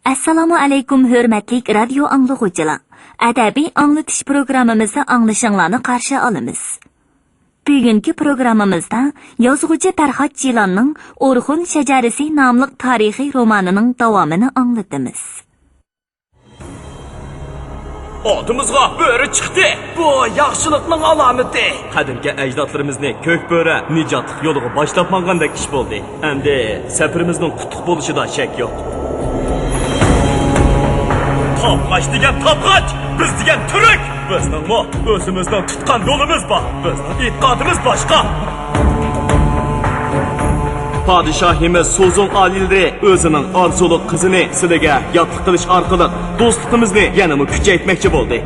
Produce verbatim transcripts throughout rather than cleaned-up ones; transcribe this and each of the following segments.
ئەسسالامۇ ئەلەيكۇم، ھۆرمەتلىك رادىيو ئاڭلىغۇچىلار! ئەدەبىي ئاڭلىتىش پروگراممىمىزدا ئاڭلىشىڭلارنى قارشى ئالىمىز. بۈگۈنكى پروگراممىمىزدا يازغۇچى پەرھات جىلاننىڭ ئورخۇن شەجەرىسى ناملىق تارىخىي رومانىنىڭ داۋامىنى ئاڭلىتىمىز. ئالدىمىزغا بۆرە چىقتى. بۇ ياخشىلىقنىڭ ئالامىتى. قەدىمكى ئەجدادلىرىمىزنى كۆك بۆرە نىجاتلىق يولىغا باشلاپ ماڭغاندەك ئىش بولدى. ئەمدى سەپىرىمىزنىڭ قۇتلۇق بولۇشىدا شەك يوق. تاپقاچ دېگەن تاپقاچ، بىز دېگەن تۈرك. بىزنىڭمۇ ئۆزىمىزنىڭ تۇتقان يولىمىز بار. بىزنىڭ ئېتىقادىمىز باشقا. پادىشاھىمىز سوزۇڭ ئالىيلىرى ئۆزىنىڭ ئارزۇلۇق قىزىنى سىلىگە ياتلىق قىلىش ئارقىلىق دوستلۇقىمىزنى يەنىمۇ كۈچەيتمەكچى بولدى.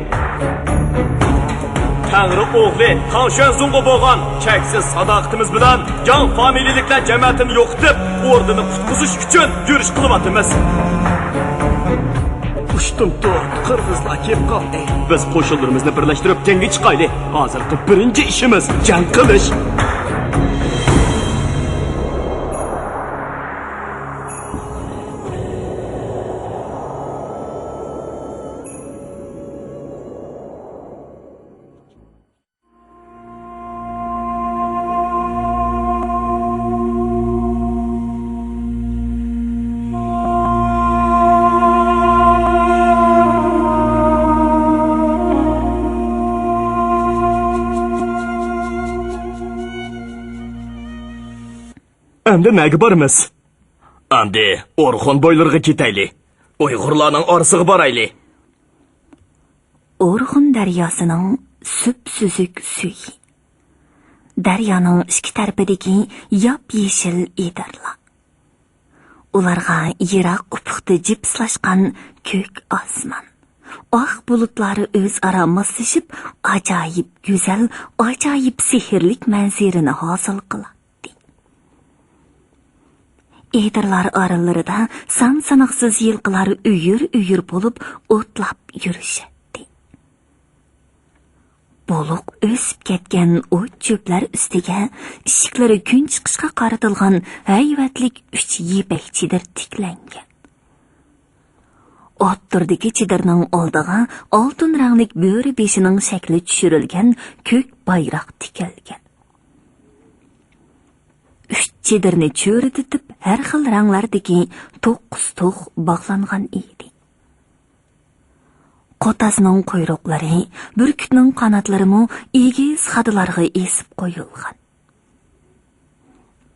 تەڭرى ئوغلى تاڭشۈەنزۇڭغا بولغان چەكسىز ساداقىتىمىز بىلەن جاڭ فامىلىلىكلەر جەمەتىنى يوقىتىپ، ئوردىنى قۇتقۇزۇش ئۈچۈن يۈرۈش قىلىۋاتىمىز. ئۇشتۇمتۇت قىرغىزلار كېلىپ قالدى. بىز قوشۇنلىرىمىزنى بىرلەشتۈرۈپ جەڭگە چىقايلى. ھازىرقى بىرىنچى ئىشىمىز جەڭ قىلىش. ئەمدى نەگە بارىمىز؟ ئەمدى ئورخۇن بويلىرىغا كېتەيلى. ئۇيغۇرلارنىڭ ئارىسىغا بارايلى. ئورخۇن دەرياسىنىڭ سۈپسۈزۈك سۈيى. دەريانىڭ ئىككى تەرىپىدىكى ياپيېشىل ئېدىرلار. ئۇلارغا يىراق ئۇپۇقتا جىپسىلاشقان كۆك ئاسمان، ئاق بۇلۇتلار ئۆزئارا ماسلىشىپ، ئاجايىپ گۈزەل، ئاجايىپ سېھىرلىك مەنزىرىنى ھاسىل قىلاتتى. ئېدىرلار ئارىلىرىدا سان-ساناقسىز يىلقىلار ئۆيۈر-ئۆيۈر بولۇپ ئوتلاپ يۈرۈشەتتى. بولۇق ئۆسۈپ كەتكەن ئوت-چۆپلەر ئۈستىگە ئىشىكلىرى كۈن چىقىشقا قارىتىلغان ھەيۋەتلىك ئۈچ يىپەك چېدىر تىكلەنگەن. ئوتتۇرىدىكى چېدىرنىڭ ئالدىغا ئالتۇن رەڭلىك بۆرە بېشىنىڭ شەكلى چۈشۈرۈلگەن كۆك بايراق تىكىلگەن. ئۈچ چېدىرنى چۆرىدىتىپ، ھەر خىل رەڭلەردىكى توققۇز توخۇ باغلانغان ئىدى. قوتازنىڭ قۇيرۇقلىرى، بۈركۈتنىڭ قاناتلىرىمۇ ئېگىز خادىلارغا ئېسىپ قويۇلغان.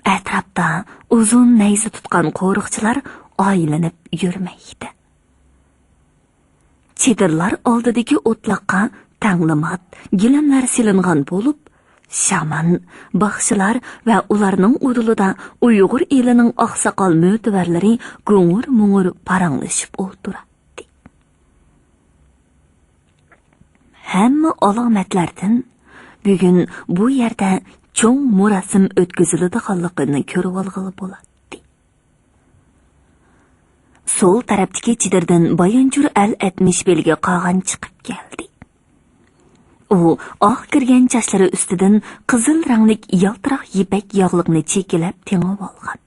ئەتراپتا ئۇزۇن نەيزە تۇتقان قورۇقچىلار ئايلىنىپ يۈرمەكتە. چېدىرلار ئالدىدىكى ئوتلاققا تەڭلىمات، گىلەملەر سېلىنغان بولۇپ، شامان، باخشىلار ۋە ئۇلارنىڭ ئۇدۇلىدا ئۇيغۇر ئېلىنىڭ ئاقساقال مۆتىۋەرلىرى گۇڭۇر-مۇڭۇر پاراڭلىشىپ ئولتۇراتتى. ھەممە ئالامەتلەردىن بۈگۈن بۇ يەردە چوڭ مۇراسىم ئۆتكۈزۈلىدىغانلىقىنى كۆرۈۋالغىلى بولاتتى. سول تەرەپتىكى چېدىردىن بايانجۇر ئەل ئەتمىش بېلىگە قاغان چىقىپ كەلدى. ئۇ ئاق كىرگەن چاچلىرى ئۈستىدىن قىزىل رەڭلىك يالتىراق يىپەك ياغلىقنى چېكىلەپ تېڭىۋالغان.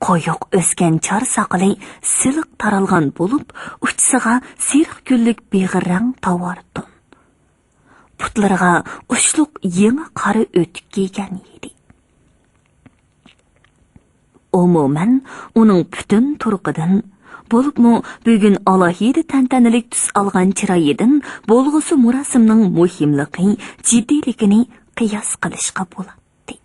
قويۇق ئۆسكەن چار ساقىلى سىلىق تارالغان بولۇپ، ئۇچىسىغا سېرىق گۈللۈك بېغىر رەڭ تاۋار تون. پۇتلىرىغا ئۇچلۇق يېڭى قارا ئۆتۈك كىيگەن ئىدى. ئومۇمەن، ئۇنىڭ پۈتۈن تۇرقىدىن، بولۇپمۇ بۈگۈن ئالاھىدە تەنتەنىلىك تۈس ئالغان چىرايىدىن بولغۇسى مۇراسىمنىڭ مۇھىملىقى، جىددىيلىكىنى قىياس قىلىشقا بولاتتى.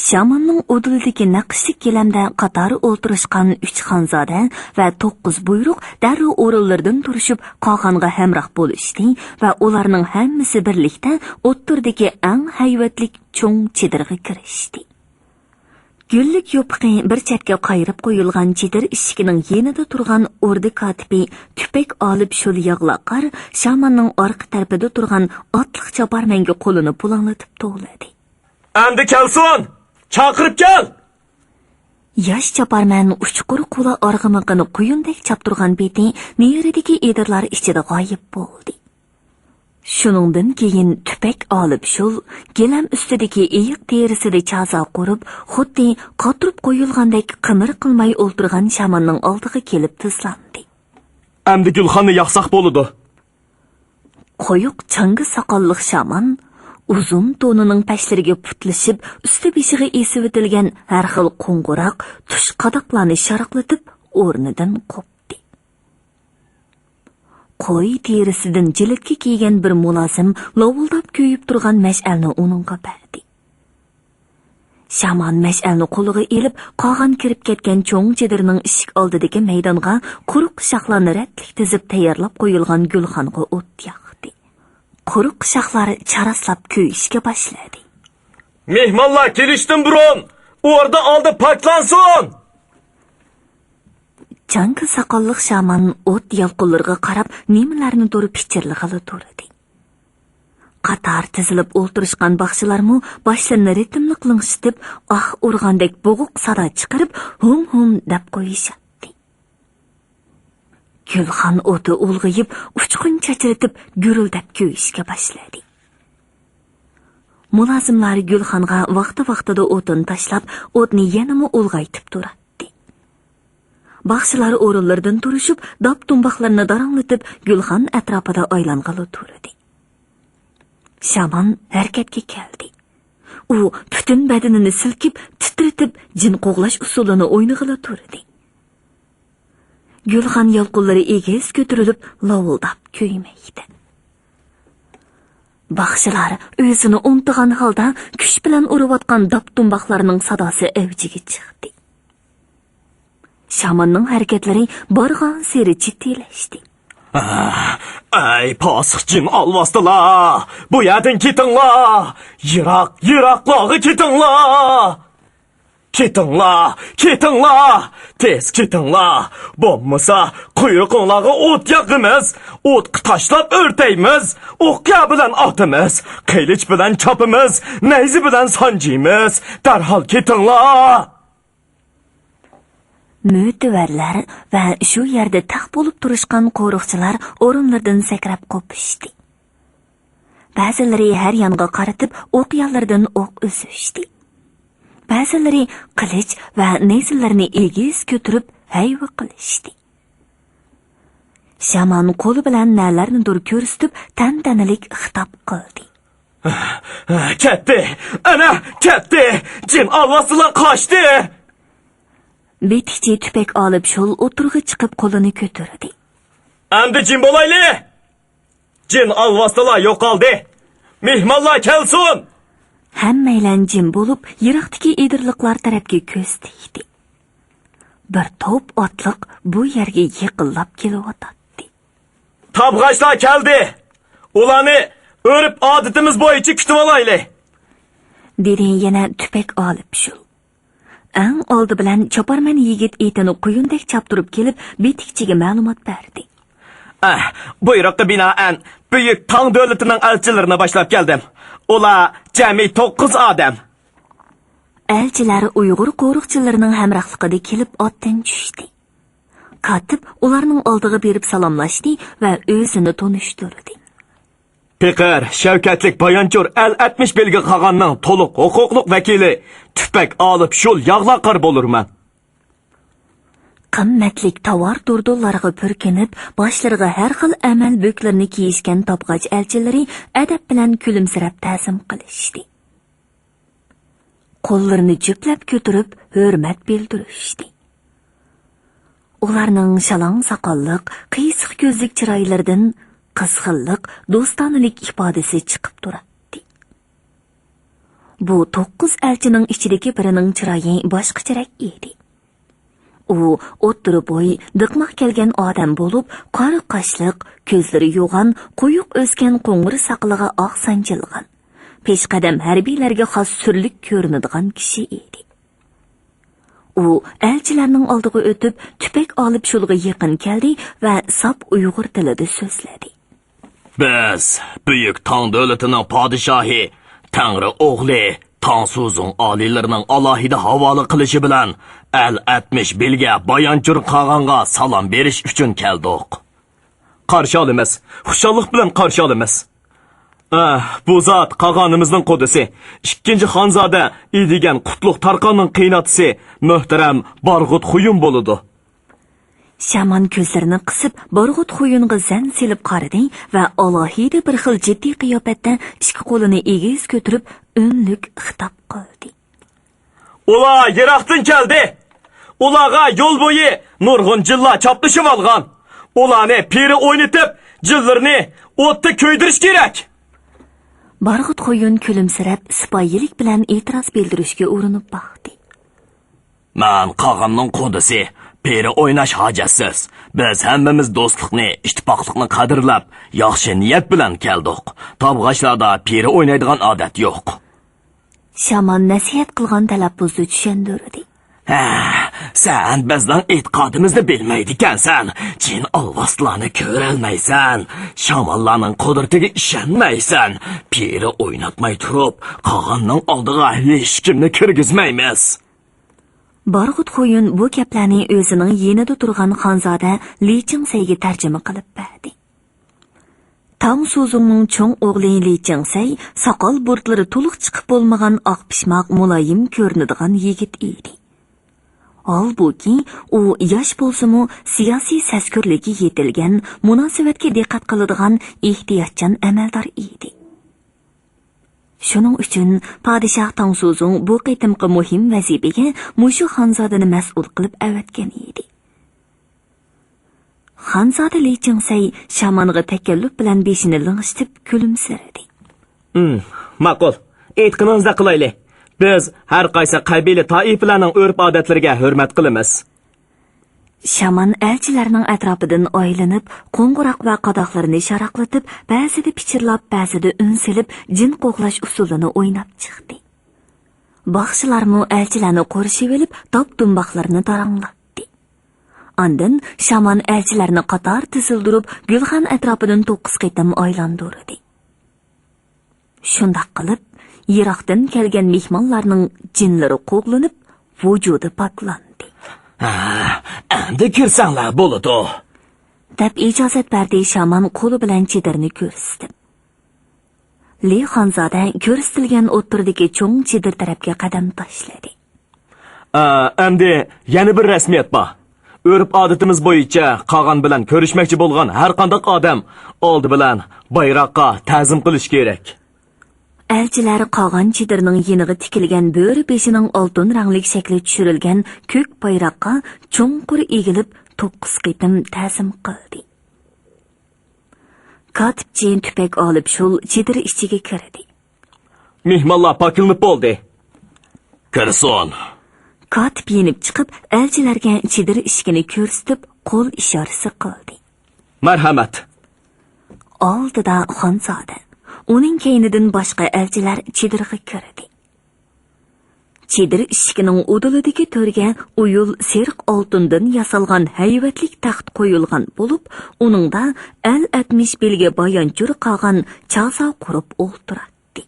شاماننىڭ ئۇدۇلىدىكى نەقىشلىك گىلەمدە قاتار ئولتۇرۇشقان ئۈچ خانزادە ۋە توققۇز بۇيرۇق دەررۇ ئورۇنلىرىدىن تۇرۇشۇپ، قاغانغا ھەمراھ بولۇشتى ۋە ئۇلارنىڭ ھەممىسى بىرلىكتە ئوتتۇرىدىكى ئەڭ ھەيۋەتلىك چوڭ چېدىرغا كىرىشتى. گۈللۈك يوپۇقى بىر چەتكە قايرىپ قويۇلغان چېدىر ئىشىكىنىڭ يېنىدا تۇرغان ئوردا كاتىپى تۈپەك ئالىپ شولياغلاقار شاماننىڭ ئارقا تەرىپىدە تۇرغان ئاتلىق چاپارمەنگە قولىنى پۇلاڭلىتىپ توۋلىدى. ئەمدى كەلسۇن! چاقىرىپ كەل! ياش چاپارمەن ئۇچقۇر قۇلا ئارغىمىقىنى قۇيۇندەك چاپتۇرغان پېتى نېرىدىكى ئېدىرلار ئىچىدە غايىب بولدى. شۇنىڭدىن كېيىن تۈپەك ئالىپ شۇل گىلەم ئۈستىدىكى ئېيىق تېرىسىدە چازا قۇرۇپ، خۇددى قاتۇرۇپ قويۇلغاندەك قىمىر قىلماي ئولتۇرغان شاماننىڭ ئالدىغا كېلىپ تىزلاندى. ئەمدى گۈلخاننى ياقساق بولىدۇ. قويۇق چاڭگا ساقاللىق شامان ئۇزۇن تونىنىڭ پەشلىرىگە پۇتلىشىپ، ئۈستى بېشىغا ئېسىۋېتىلگەن ھەر خىل قوڭغۇراق، تۇش قاداقلارنى شاراقلىتىپ، ئورنىدىن قوپتى. قوي تېرىسىدىن جىلىتكە كىيگەن بىر مۇلازىم لاۋۇلداپ كۆيۈپ تۇرغان مەشئەلنى ئۇنىڭغا بەردى. شامان مەشئەلنى قولىغا ئېلىپ، قاغان كىرىپ كەتكەن چوڭ چېدىرنىڭ ئىشىك ئالدىدىكى مەيدانغا قۇرۇق شاخلارنى رەتلىك تىزىپ تەييارلاپ قويۇلغان گۈلخانغا ئوت ياقتى. قۇرۇق شاخلار چاراسلاپ كۆيۈشكە باشلىدى. مېھمانلار كېلىشتىن بۇرۇن ئوردا ئالدى پاكلانسۇن! چاڭگا ساقاللىق شامان ئوت يالقۇنلىرىغا قاراپ نېمىلەرنىدۇر پىچىرلىغىلى تۇردى. قاتار تىزىلىپ ئولتۇرۇشقان باخشىلارمۇ باشلىرىنى رىتىملىق لىڭشىتىپ، ئاھ ئۇرغاندەك بوغۇق سادا چىقىرىپ، ھۇم-ھۇم دەپ قويۇشاتتى. گۈلخان ئوتى ئۇلغىيىپ، ئۇچقۇن چاچرىتىپ، گۈرۈلدەپ كۆيۈشكە باشلىدى. مۇلازىملار گۈلخانغا ۋاقتى-ۋاقتىدا ئوتۇن تاشلاپ، ئوتنى يەنىمۇ ئۇلغايتىپ تۇراتتى. باخشىلار ئورۇنلىرىدىن تۇرۇشۇپ، داپ-دۇمباقلىرىنى داراڭلىتىپ، گۈلخان ئەتراپىدا ئايلانغىلى تۇردى. شامان ھەرىكەتكە كەلدى. ئۇ پۈتۈن بەدىنىنى سىلكىپ، تىترىتىپ، جىن قوغلاش ئۇسسۇلىنى ئوينىغىلى تۇردى. گۈلخان يالقۇنلىرى ئېگىز كۆتۈرۈلۈپ، لاۋۇلداپ كۆيمەكتە. باخشىلار ئۆزىنى ئۇنتۇغان ھالدا كۈچ بىلەن ئۇرۇۋاتقان داپ-دۇمباقلارنىڭ ساداسى ئەۋجىگە چىقتى. شاماننىڭ ھەرىكەتلىرى بارغانسېرى جىددىيلەشتى. ئەي، پاسىق جىن ئالۋاستىلار! بۇ يەردىن كېتىڭلار! يىراق، يىراقلارغا كېتىڭلار! كېتىڭلار، كېتىڭلار! تېز كېتىڭلار! بولمىسا، قۇيرۇقۇڭلارغا ئوت ياغىمىز! ئوتقا تاشلاپ ئۆرتەيمىز! ئوقيا بىلەن ئاتىمىز! قىلىچ بىلەن چاپىمىز! نەيزە بىلەن سانجىيمىز! دەرھال كېتىڭلار! مۆتىۋەرلەر ۋە شۇ يەردە تەق بولۇپ تۇرۇشقان قورۇقچىلار ئورۇنلىرىدىن سەكرەپ قوپۇشتى. بەزىلىرى ھەر يانغا قارىتىپ ئوقيالىرىدىن ئوق ئۈزۈشتى. بەزىلىرى قىلىچ ۋە نەيزىلىرىنى ئېگىز كۆتۈرۈپ ھەيۋە قىلىشتى. شامان قولى بىلەن نەلەرنىدۇر كۆرسىتىپ تەنتەنىلىك خىتاب قىلدى. كەتتى! ئەنە، كەتتى! جىن ئالۋاستىلار قاچتى! بېتىكچى تۈپەك ئالىپ شۇل ئوتتۇرىغا چىقىپ قولىنى كۆتۈردى. ئەمدى جىم بولايلى! جىن ئالۋاستىلار يوقالدى! مېھمانلار كەلسۇن! ھەممەيلەن جىم بولۇپ، يىراقتىكى ئېدىرلىقلار تەرەپكە كۆز تىكتى. بىر توپ ئاتلىق بۇ يەرگە يېقىنلاپ كېلىۋاتاتتى. تابغاچلار كەلدى! ئۇلارنى ئۆرپ ئادىتىمىز بويىچە كۈتۈۋالايلى! دېدى يەنە تۈپەك ئالىپ شۇل. ئەڭ ئالدى بىلەن چاپارمەن يىگىت ئېتىنى قۇيۇندەك چاپتۇرۇپ كېلىپ، بېتىكچىگە مەلۇمات بەردى. ئەھ، بۇيرۇققا بىنائەن، بۈيۈك تاڭ دۆلىتىنىڭ ئەلچىلىرىنى باشلاپ كەلدىم. ئۇلار جەمئىي توققۇز ئادەم. ئەلچىلەر ئۇيغۇر قورۇقچىلىرىنىڭ ھەمراھلىقىدا كېلىپ ئاتتىن چۈشتى. كاتىپ ئۇلارنىڭ ئالدىغا بېرىپ سالاملاشتى ۋە ئۆزىنى تونۇشتۇردى. پېقىر، شەۋكەتلىك بايانچۇر ئەل ئەتمىش بېلگە قاغاننىڭ تولۇق ھوقۇقلۇق ۋەكىلى تۈپەك ئالىپ شۇل ياغلاقار بولۇرمەن. قىممەتلىك تاۋار دۇردۇنلارغا پۈركىنىپ، باشلىرىغا ھەر خىل ئەمەل بۆكلىرىنى كىيىشكەن تابغاچ ئەلچىلىرى ئەدەپ بىلەن كۈلۈمسىرەپ تەزىم قىلىشتى. قوللىرىنى جۈپلەپ كۆتۈرۈپ ھۆرمەت بىلدۈرۈشتى. ئۇلارنىڭ شالاڭ ساقاللىق، قىيسىق كۆزلۈك چىرايلىرىدىن قىزغىنلىق، دوستانىلىك ئىپادىسى چىقىپ تۇراتتى. بۇ توققۇز ئەلچىنىڭ ئىچىدىكى بىرىنىڭ چىرايى باشقىچىراق ئىدى. ئۇ ئوتتۇرا بوي، دىقماق كەلگەن ئادەم بولۇپ، قارا قاشلىق، كۆزلىرى يوغان، قويۇق ئۆسكەن قوڭۇر ساقىلىغا ئاق سانجىلغان، پېشقەدەم ھەربىيلەرگە خاس سۈرلۈك كۆرۈنىدىغان كىشى ئىدى. ئۇ ئەلچىلەرنىڭ ئالدىغا ئۆتۈپ، تۈپەك ئالىپ شۇلغا يېقىن كەلدى ۋە ساپ ئۇيغۇر تىلىدا سۆزلىدى. بىز بۈيۈك تاڭ دۆلىتىنىڭ پادىشاھى، تەڭرى ئوغلى، تاڭ سۇزۇڭ ئالىيلىرىنىڭ ئالاھىدە ھاۋالە قىلىشى بىلەن ئەل ئەتمىش بېلگە بايانچۇر قاغانغا سالام بېرىش ئۈچۈن كەلدۇق. قارشى ئالىمىز، خۇشاللىق بىلەن قارشى ئالىمىز. ئەھ، بۇ زات قاغانىمىزنىڭ قۇدىسى، ئىككىنچى خانزادە ئىدىگەن قۇتلۇق تارقاننىڭ قېيىنئاتىسى مۆھتەرەم بارغۇت خۇيۇن بولىدۇ. شامان كۆزلىرىنى قىسىپ، بارغۇت خۇيۇنغا زەن سېلىپ قارىدى ۋە ئالاھىدە بىر خىل جىددىي قىياپەتتە ئىككى قولىنى ئېگىز كۆتۈرۈپ، ئۈنلۈك خىتاب قىلدى. ئۇلار يىراقتىن كەلدى. ئۇلارغا يول بويى نۇرغۇن جىنلار چاپلىشىۋالغان. ئۇلارنى پىرى ئوينىتىپ، جىنلىرىنى ئوتتا كۆيدۈرۈش كېرەك. بارغۇت خۇيۇن كۈلۈمسىرەپ، سىپايىلىك بىلەن ئېتىراز بىلدۈرۈشكە ئۇرۇنۇپ باقتى. مەن قاغاننىڭ قۇدىسى، پىرى ئويناش ھاجەتسىز. بىز ھەممىمىز دوستلۇقنى، ئىتتىپاقلىقنى قەدىرلەپ، ياخشى نىيەت بىلەن كەلدۇق. تاۋغاشلاردا پىرى ئوينايدىغان ئادەت يوق. شامان نەسىھەت قىلغان تەلەپپۇزدا چۈشەندۈردى. ھە، سەن بىزنىڭ ئېتىقادىمىزنى بىلمەيدىكەنسەن. جىن ئالۋاستىلارنى كۆرەلمەيسەن. شامانلارنىڭ قۇدرىتىگە ئىشەنمەيسەن. پىرى ئويناتماي تۇرۇپ، قاغاننىڭ ئالدىغا ھېچكىمنى كىرگۈزمەيمىز. بارغۇت خۇيۇن بۇ گەپلەرنى ئۆزىنىڭ يېنىدا تۇرغان خانزادە لى چىڭسەيگە تەرجىمە قىلىپ بەردى. تاڭ سۇزۇڭنىڭ چوڭ ئوغلى لى چىڭسەي ساقال بۇرۇتلىرى تولۇق چىقىپ بولمىغان ئاق پىشماق مۇلايىم كۆرۈنىدىغان يىگىت ئىدى. ھالبۇكى، ئۇ ياش بولسىمۇ، سىياسىي سەزگۈرلۈكى يېتىلگەن، مۇناسىۋەتكە دىققەت قىلىدىغان ئېھتىياتچان ئەمەلدار ئىدى. شۇنىڭ ئۈچۈن پادىشاھ تاڭ سۇزۇڭ بۇ قېتىمقى مۇھىم ۋەزىپىگە مۇشۇ خانزادىنى مەسئۇل قىلىپ ئەۋەتكەن ئىدى. خانزادە لى چىڭسەي شامانغا تەكەللۇپ بىلەن بېشىنى لىڭشىتىپ كۈلۈمسىرىدى. ھىم، ماقۇل. ئېيتقىنىڭىزدەك قىلايلى. بىز ھەر قايسى قەبىلە تائىپىلەرنىڭ ئۆرپ-ئادەتلىرىگە ھۆرمەت قىلىمىز. شامان ئەلچىلەرنىڭ ئەتراپىدىن ئايلىنىپ، قوڭغۇراق ۋە قاداقلىرىنى شاراقلىتىپ، بەزىدە پىچىرلاپ، بەزىدە ئۈن سېلىپ، جىن قوغلاش ئۇسسۇلىنى ئويناپ چىقتى. باخشىلارمۇ ئەلچىلەرنى قورشىۋېلىپ، داپ-دۇمباقلىرىنى تاراڭلاتتى. ئاندىن شامان ئەلچىلەرنى قاتار تىزىلدۇرۇپ، گۈلخان ئەتراپىدىن توققۇز قېتىم ئايلاندۇردى. شۇنداق قىلىپ، يىراقتىن كەلگەن مېھمانلارنىڭ جىنلىرى قوغلىنىپ، ۋۇجۇدى پاكلاندى. ھە، ئەمدى كىرسەڭلار بولىدۇ، دەپ ئىجازەت بەردى شامان قولى بىلەن چېدىرنى كۆرسىتىپ. لى خانزادە كۆرسىتىلگەن ئوتتۇرىدىكى چوڭ چېدىر تەرەپكە قەدەم تاشلىدى. ئە، ئەمدى يەنە بىر رەسمىيەت بار. ئۆرپ-ئادىتىمىز بويىچە قاغان بىلەن كۆرۈشمەكچى بولغان ھەر قانداق ئادەم ئالدى بىلەن بايراققا تەزىم قىلىشى كېرەك. ئەلچىلەر قاغان چېدىرىنىڭ يېنىغا تىكىلگەن بۆرە بېشىنىڭ ئالتۇن رەڭلىك شەكلى چۈشۈرۈلگەن كۆك بايراققا چوڭقۇر ئېگىلىپ، توققۇز قېتىم تەزىم قىلدى. كاتىپ جىن تۈپەك ئالىپ شۇل چېدىر ئىچىگە كىردى. مېھمانلار پاكلىنىپ بولدى. كىرسۇن. كاتىپ يېنىپ چىقىپ، ئەلچىلەرگە چېدىر ئىشىكىنى كۆرسىتىپ، قول ئىشارىسى قىلدى. مەرھەمەت. ئالدىدا خانزادە، ئۇنىڭ كەينىدىن باشقا ئەلچىلەر چېدىرغا كىردى. چېدىر ئىشىكىنىڭ ئۇدۇلىدىكى تۆرگە ئويۇل سېرىق ئالتۇندىن ياسالغان ھەيۋەتلىك تەخت قويۇلغان بولۇپ، ئۇنىڭدا ئەل ئەتمىش بىلگە بايانچۇر قاغان چاسا قۇرۇپ ئولتۇراتتى.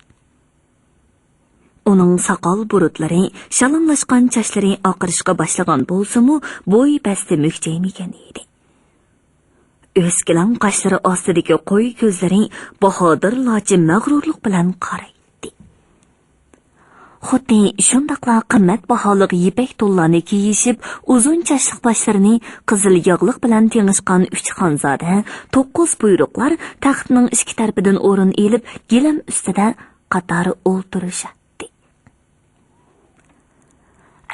ئۇنىڭ ساقال بۇرۇتلىرى، شالاڭلاشقان چاچلىرى ئاقىرىشقا باشلىغان بولسىمۇ، بوي بەستى مۈكچەيمىگەن ئىدى. ئۆسكىلەڭ قاشلىرى ئاستىدىكى قوي كۆزلىرى باھادىرلارچە مەغرۇرلۇق بىلەن قارايتتى. خۇددى شۇنداقلا قىممەت باھالىق يىپەك تونلارنى كىيىشىپ، ئۇزۇن چاچلىق باشلىرىنى قىزىل ياغلىق بىلەن تېڭىشقان ئۈچ خانزادە، توققۇز بۇيرۇقلار تەختنىڭ ئىككى تەرىپىدىن ئورۇن ئېلىپ، گىلەم ئۈستىدە قاتار ئولتۇرۇشاتتى.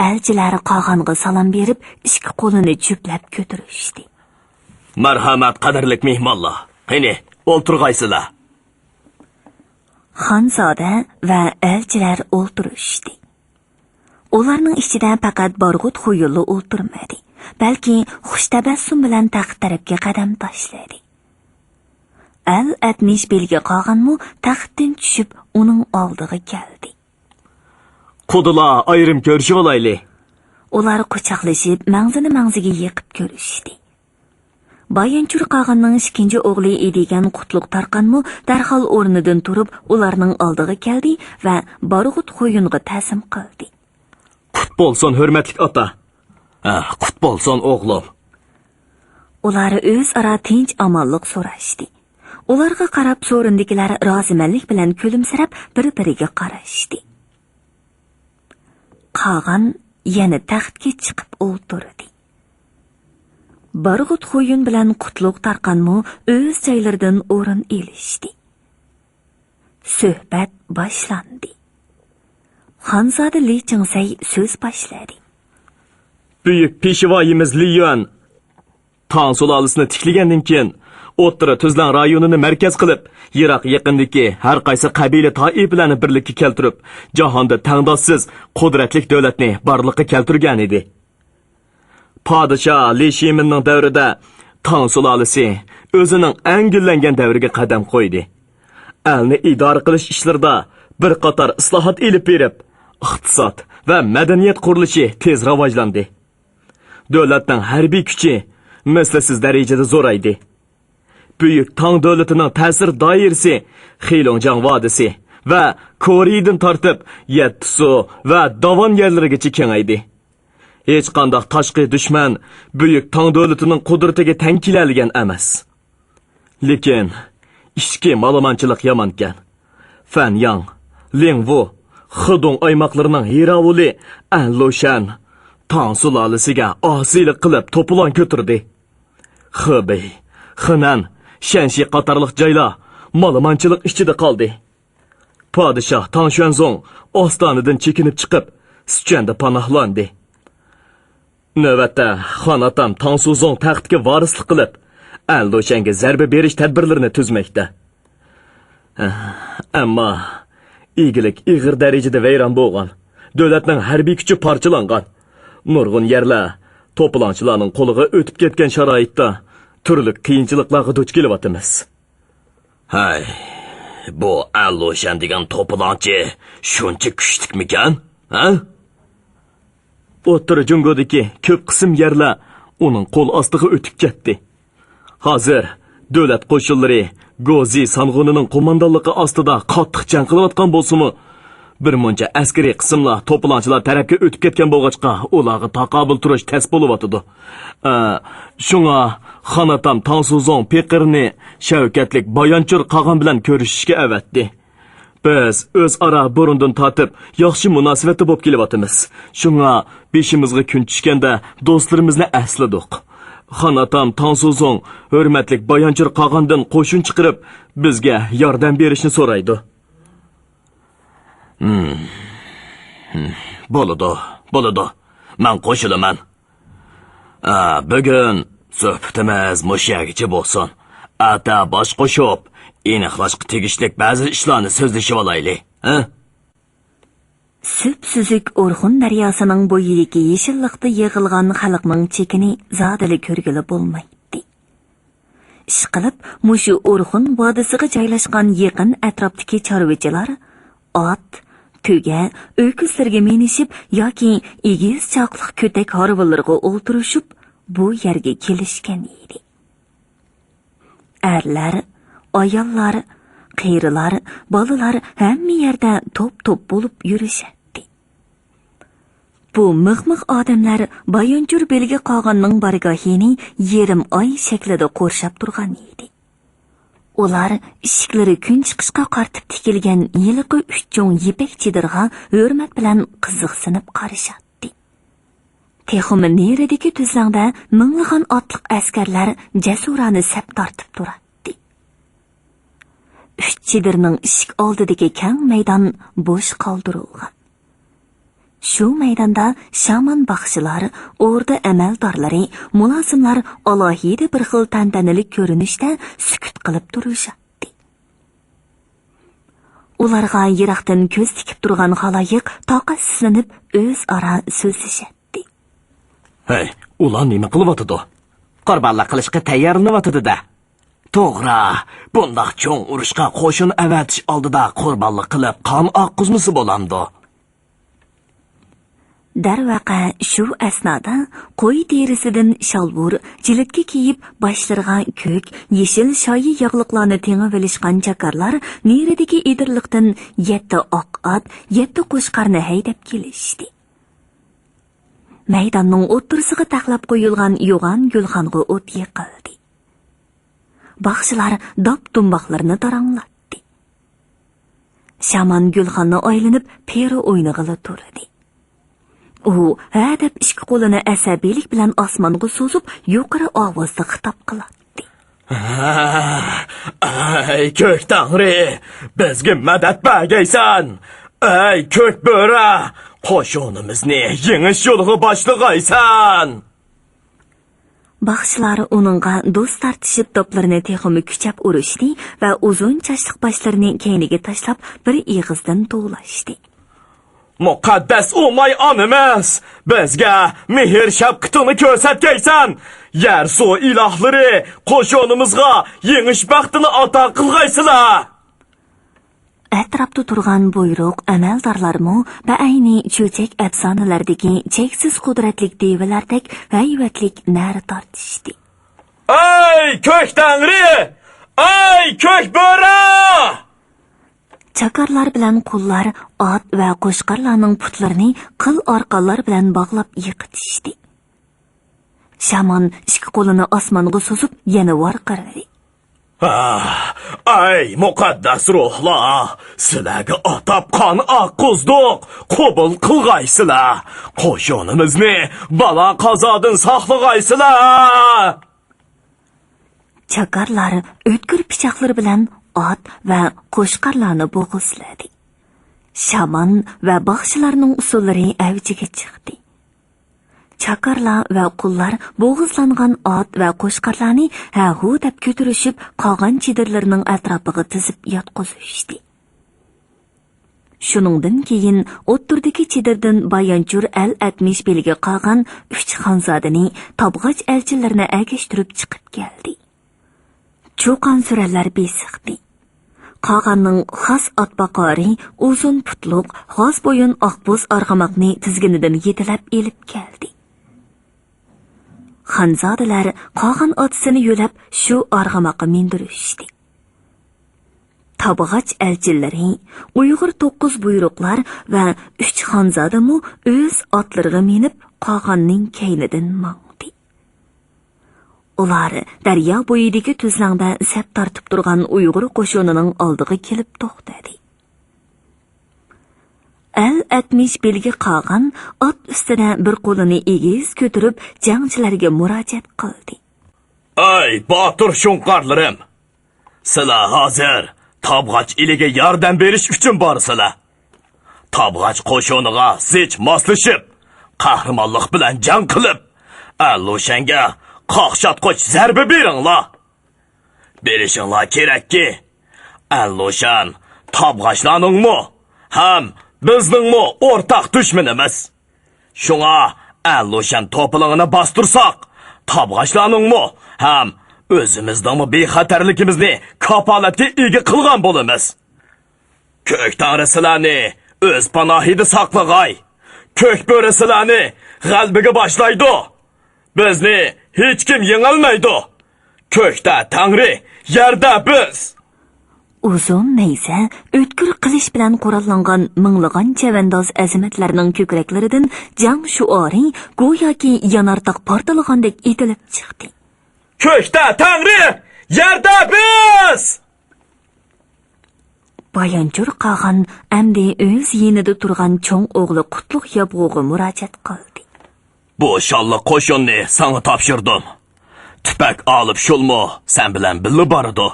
ئەلچىلەر قاغانغا سالام بېرىپ، ئىككى قولىنى جۈپلەپ كۆتۈرۈشتى. مەرھەمەت، قەدىرلىك مېھمانلار. قېنى، ئولتۇرغايسىلەر. خانزادە ۋە ئەلچىلەر ئولتۇرۇشتى. ئۇلارنىڭ ئىچىدە پەقەت بارغۇت خۇيۇنلا ئولتۇرمىدى، بەلكى خۇش تەبەسسۇم بىلەن تەخت تەرەپكە قەدەم تاشلىدى. ئەل ئەتمىش بىلگە قاغانمۇ تەختتىن چۈشۈپ، ئۇنىڭ ئالدىغا كەلدى. قۇدىلار، ئايرىم كۆرۈشۈۋالايلى. ئۇلار قۇچاقلىشىپ، مەڭزىنى مەڭزىگە يېقىپ كۆرۈشتى. بايانچۇر قاغاننىڭ ئىككىنچى ئوغلى ئىدىگەن قۇتلۇق تارقانمۇ دەرھال ئورنىدىن تۇرۇپ، ئۇلارنىڭ ئالدىغا كەلدى ۋە بارغۇت خۇيۇنغا تەزىم قىلدى. قۇت بولسۇن، ھۆرمەتلىك ئاتا. ھە، قۇت بولسۇن، ئوغلۇم. ئۇلار ئۆزئارا تىنچ-ئامانلىق سوراشتى. ئۇلارغا قاراپ سورۇندىكىلەر رازىمەنلىك بىلەن كۈلۈمسىرەپ بىر-بىرىگە قاراشتى. قاغان يەنە تەختكە چىقىپ ئولتۇردى. بارغۇت خۇيۈن بىلەن قۇتلۇق تارقانمۇ ئۆز جايلىرىدىن ئورۇن ئېلىشتى. سۆھبەت باشلاندى. خانزادە لى چىڭسەي سۆز باشلىدى. بۈيۈك پېشۋايىمىز لى يۈەن تاڭ سۇلالىسىنى تىكلىگەندىن كېيىن، ئوتتۇرا تۈزلەڭ رايونىنى مەركەز قىلىپ، يىراق يېقىندىكى ھەر قايسى قەبىلە تائىپىلەرنى بىرلىككە كەلتۈرۈپ، جاھاندا تەڭداشسىز قۇدرەتلىك دۆلەتنى بارلىققا كەلتۈرگەنىدى. پادىشاھ لى شىمىننىڭ دەۋرىدە تاڭ سۇلالىسى ئۆزىنىڭ ئەڭ گۈللەنگەن دەۋرىگە قەدەم قويدى. ئەلنى ئىدارە قىلىش ئىشلىرىدا بىر قاتار ئىسلاھات ئېلىپ بېرىپ، ئىقتىساد ۋە مەدەنىيەت قۇرۇلۇشى تېز راۋاجلاندى. دۆلەتنىڭ ھەربىي كۈچى مىسلىسىز دەرىجىدە زورايدى. بۈيۈك تاڭ دۆلىتىنىڭ تەسىر دائىرىسى خېلۇڭجياڭ ۋادىسى ۋە كورېيدىن تارتىپ يەتتىسۇ ۋە داۋان يەرلىرىگىچە كېڭەيدى. ھېچقانداق تاشقى دۈشمەن بۈيۈك تاڭ دۆلىتىنىڭ قۇدرىتىگە تەڭ كېلەلىگەن ئەمەس. لېكىن ئىچكى مالىمانچىلىق يامانكەن. فەنياڭ، لىڭۋۇ، خېدۇڭ ئايماقلىرىنىڭ ھىراۋۇلى ئەنلۇشەن تاڭ سۇلالىسىگە ئاسىيلىق قىلىپ توپىلاڭ كۆتۈردى. خېبېي، خېنەن، شەنشى قاتارلىق جايلار مالىمانچىلىق ئىچىدە قالدى. پادىشاھ تاڭ شۈەنزۇڭ ئاستانىدىن چېكىنىپ چىقىپ، سىچۈەندە پاناھلاندى. نۆۋەتتە خان ئاتام تاڭ سۇزۇڭ تەختكە ۋارىسلىق قىلىپ، ئەنلۇشەنگە زەربە بېرىش تەدبىرلىرىنى تۈزمەكتە. ئەمما ئىگىلىك ئېغىر دەرىجىدە ۋەيران بولغان. دۆلەتنىڭ ھەربىي كۈچى پارچىلانغان. نۇرغۇن يەرلەر توپىلاڭچىلارنىڭ قولىغا ئۆتۈپ كەتكەن شارائىتتا تۈرلۈك قىيىنچىلىقلارغا دۇچ كېلىۋاتىمىز. ھەي، بۇ ئەنلۇشەن دېگەن توپىلاڭچى شۇنچە كۈچلۈكمىكەن؟ ھە؟ ئوتتۇرا جۇڭگودىكى كۆپ قىسىم يەرلەر ئۇنىڭ قول ئاستىغا ئۆتۈپ كەتتى. ھازىر دۆلەت قوشۇنلىرى گوزى سانغۇنىنىڭ قوماندانلىقى ئاستىدا قاتتىق جەڭ قىلىۋاتقان بولسىمۇ، بىر مۇنچە ئەسكىرىي قىسىملار توپىلاڭچىلار تەرەپكە ئۆتۈپ كەتكەن بولغاچقا، ئۇلارغا تاقابىل تۇرۇش تەس بولۇۋاتىدۇ. ئە، شۇڭا خان ئاتام تاڭسۇزۇڭ پېقىرنى شەۋكەتلىك بايانچۇر قاغان بىلەن كۆرۈشۈشكە ئەۋەتتى. بىز ئۆزئارا بۇرۇندىن تارتىپ ياخشى مۇناسىۋەتتە بولۇپ كېلىۋاتىمىز. شۇڭا بېشىمىزغا كۈن چۈشكەندە دوستلىرىمىزنى ئەسلىدۇق. خان ئاتام تاڭسۇزۇڭ ھۆرمەتلىك بايانچۇر قاغاندىن قوشۇن چىقىرىپ، بىزگە ياردەم بېرىشنى سورايدۇ. ھىم. ھىم. بولىدۇ، بولىدۇ. مەن قوشۇلىمەن. ئا، بۈگۈن سۆھبىتىمىز مۇشۇ يەرگىچە بولسۇن. ئەتە باش قوشۇپ، ئېنىقلاشقا تېگىشلىك بەزى ئىشلارنى سۆزلىشىۋالايلى، ھە؟ سۈپسۈزۈك ئورخۇن دەرياسىنىڭ بويىدىكى يېشىللىقتا يىغىلغان خەلقنىڭ چېكىنى زادىلا كۆرگىلى بولمايتتى. ئىشقىلىپ، مۇشۇ ئورخۇن ۋادىسىغا جايلاشقان يېقىن ئەتراپتىكى چارۋىچىلار ئات، تۆگە، ئۆكۈزلىرىگە مىنىشىپ ياكى ئېگىز چاقلىق كۆتەك ھارۋىلىرىغا ئولتۇرۇشۇپ، بۇ يەرگە كېلىشكەن ئىدى. ئەرلەر، ئاياللار، قېرىلار، بالىلار ھەممە يەردە توپ-توپ بولۇپ يۈرۈشەتتى. بۇ مىغ-مىغ ئادەملەر بايانچۇر بېلگە قاغاننىڭ بارگاھىنى يېرىم ئاي شەكلىدە قورشاپ تۇرغان ئىدى. ئۇلار ئىشىكلىرى كۈن چىقىشقا قارىتىپ تىكىلگەن ھېلىقى ئۈچ چوڭ يىپەك چېدىرغا ھۆرمەت بىلەن قىزىقسىنىپ قارىشاتتى. تېخىمۇ نېرىدىكى تۈزلەڭدە مىڭلىغان ئاتلىق ئەسكەرلەر جەسۇرانە سەپ تارتىپ تۇراتتى. ئۈچ چېدىرنىڭ ئىشىك ئالدىدىكى كەڭ مەيدان بوش قالدۇرۇلغان. شۇ مەيداندا شامان باخشىلار، ئوردا ئەمەلدارلىرى، مۇلازىملار ئالاھىدە بىر خىل تەنتەنىلىك كۆرۈنۈشتە سۈكۈت قىلىپ تۇرۇشاتتى. ئۇلارغا يىراقتىن كۆز تىكىپ تۇرغان خالايىق تاقەتسىزلىنىپ ئۆزئارا سۆزلىشەتتى. ھەي، ئۇلار نېمە قىلىۋاتىدۇ؟ قۇربانلىق قىلىشقا تەييارلىنىۋاتىدۇ-دە. توغرا، بۇنداق چوڭ ئۇرۇشقا قوشۇن ئەۋەتىش ئالدىدا قۇربانلىق قىلىپ قان ئاققۇزمىسا بولامدۇ؟ دەرۋەقە، شۇ ئەسنادا قوي تېرىسىدىن شالۋۇر، جىلىتكە كىيىپ، باشلىرىغا كۆك، يېشىل شايى ياغلىقلارنى تېڭىۋېلىشقان چاكارلار نېرىدىكى ئېدىرلىقتىن يەتتە ئاق ئات، يەتتە قوچقارنى ھەيدەپ كېلىشتى. مەيداننىڭ ئوتتۇرىسىغا تەقلەپ قويۇلغان يوغان گۈلخانغا ئوت يېقىلدى. باخشىلار داپ-دۇمباقلىرىنى تاراڭلاتتى. شامان گۈلخاننى ئايلىنىپ، پېرى ئوينىغىلى تۇردى. ئۇ ھە دەپ ئىككى قولىنى ئەسەبىيلىك بىلەن ئاسمانغا سوزۇپ، يۇقىرى ئاۋازدا خىتاب قىلاتتى. ئەي كۆك تەڭرى، بىزگە مەدەت بەرگەيسەن! ئەي كۆك بۆرە، قوشۇنىمىزنى يېڭىش يولىغا باشلىغايسەن! باخشىلار ئۇنىڭغا دوست تارتىشىپ، داپلىرىنى تېخىمۇ كۈچەپ ئۇرۇشتى ۋە ئۇزۇن چاچلىق باشلىرىنى كەينىگە تاشلاپ، بىر ئېغىزدىن توۋلاشتى. مۇقەددەس ئوماي ئانىمىز، بىزگە مېھىر شەپقىتىڭنى كۆرسەتكەيسەن! يەر سۇ ئىلاھلىرى قوشۇنىمىزغا يېڭىش بەختىنى ئاتا قىلغايسىلەر! ئەتراپتا تۇرغان بۇيرۇق ئەمەلدارلارمۇ بەئەينى چۆچەك ئەپسانىلەردىكى چەكسىز قۇدرەتلىك دىۋىلەردەك ھەيۋەتلىك نەرە تارتىشتى. ئەي كۆك تەڭرى! ئەي كۆك بۆرە! چاكارلار بىلەن قۇللار ئات ۋە قوچقارلارنىڭ پۇتلىرىنى قىل ئارقانلار بىلەن باغلاپ يىقىتىشتى. شامان ئىككى قولىنى ئاسمانغا سوزۇپ، يەنە ۋارقىرىدى. ئاھ، ئەي مۇقەددەس روھلار، سىلەرگە ئاتاپ قان ئاققۇزدۇق، قوبۇل قىلغايسىلەر! قوشۇنىمىزنى بالا-قازادىن ساقلىغايسىلەر! چاكارلار ئۆتكۈر پىچاقلىرى بىلەن ئات ۋە قوچقارلارنى بوغۇزلىدى. شامان ۋە باخشىلارنىڭ ئۇسسۇللىرى ئەۋجىگە چىقتى. چاكارلار ۋە قۇللار بوغۇزلانغان ئات ۋە قوچقارلارنى ھە-ھۇ دەپ كۆتۈرۈشۈپ، قاغان چېدىرلىرىنىڭ ئەتراپىغا تىزىپ ياتقۇزۇشتى. شۇنىڭدىن كېيىن ئوتتۇرىدىكى چېدىردىن بايانچۇر ئەل ئەتمىش بېلىگە قاغان ئۈچ خانزادىنى تابغاچ ئەلچىلىرىنى ئەگەشتۈرۈپ چىقىپ كەلدى. چۇقان سۈرەنلەر بېسىقتى. قاغاننىڭ خاس ئاتباقارى ئۇزۇن پۇتلۇق، غاز بويۇن ئاقبوز ئارغىماقنى تىزگىنىدىن يېتىلەپ ئېلىپ كەلدى. خانزادىلەر قاغان ئاتىسىنى يۆلەپ شۇ ئارغىماققا مىندۈرۈشتى. تابغاچ ئەلچىلىرى، ئۇيغۇر توققۇز بۇيرۇقلار ۋە ئۈچ خانزادىمۇ ئۆز ئاتلىرىغا مىنىپ قاغاننىڭ كەينىدىن ماڭدى. ئۇلار دەريا بويىدىكى تۈزلەڭدە سەپ تارتىپ تۇرغان ئۇيغۇر قوشۇنىنىڭ ئالدىغا كېلىپ توختىدى. ئەل ئەتمىش بېلىگە قاغان ئات ئۈستىدە بىر قولىنى ئېگىز كۆتۈرۈپ، جەڭچىلەرگە مۇراجىئەت قىلدى. ئەي باتۇر شۇڭقارلىرىم! سىلەر ھازىر تابغاچ ئېلىگە ياردەم بېرىش ئۈچۈن بارىسىلەر. تابغاچ قوشۇنىغا زىچ ماسلىشىپ، قەھرىمانلىق بىلەن جەڭ قىلىپ، ئەللۇشەنگە قاقشاتقۇچ زەربە بېرىڭلار. بىلىشىڭلار كېرەككى، ئەللۇشەن تابغاچلارنىڭمۇ ھەم بىزنىڭمۇ ئورتاق دۈشمىنىمىز. شۇڭا ئەللۇشەن توپىلىڭىنى باستۇرساق، تابغاچلارنىڭمۇ ھەم ئۆزىمىزنىڭمۇ بىخەتەرلىكىمىزنى كاپالەتكە ئىگە قىلغان بولىمىز. كۆك تەڭرى سىلەرنى ئۆز پاناھىدا ساقلىغاي. كۆك بۆرە سىلەرنى غەلىبىگە باشلايدۇ. بىزنى ھېچكىم يېڭەلمەيدۇ. كۆكتە تەڭرى، يەردە بىز! ئۇزۇن نەيزە، ئۆتكۈر قىلىچ بىلەن قوراللانغان مىڭلىغان چەۋەنداز ئەزىمەتلەرنىڭ كۆكرەكلىرىدىن جەڭ شوئارى گوياكى يانارتاغ پارتلىغاندەك ئېتىلىپ چىقتى. كۆكتە تەڭرى، يەردە بىز! بايانچۇر قاغان ئەمدى ئۆز يېنىدا تۇرغان چوڭ ئوغلى قۇتلۇق يابغۇغا مۇراجىئەت قىلدى. بۇ شانلىق قوشۇننى ساڭا تاپشۇردۇم. تۈپەك ئالىپ شۇلمۇ سەن بىلەن بىللە بارىدۇ.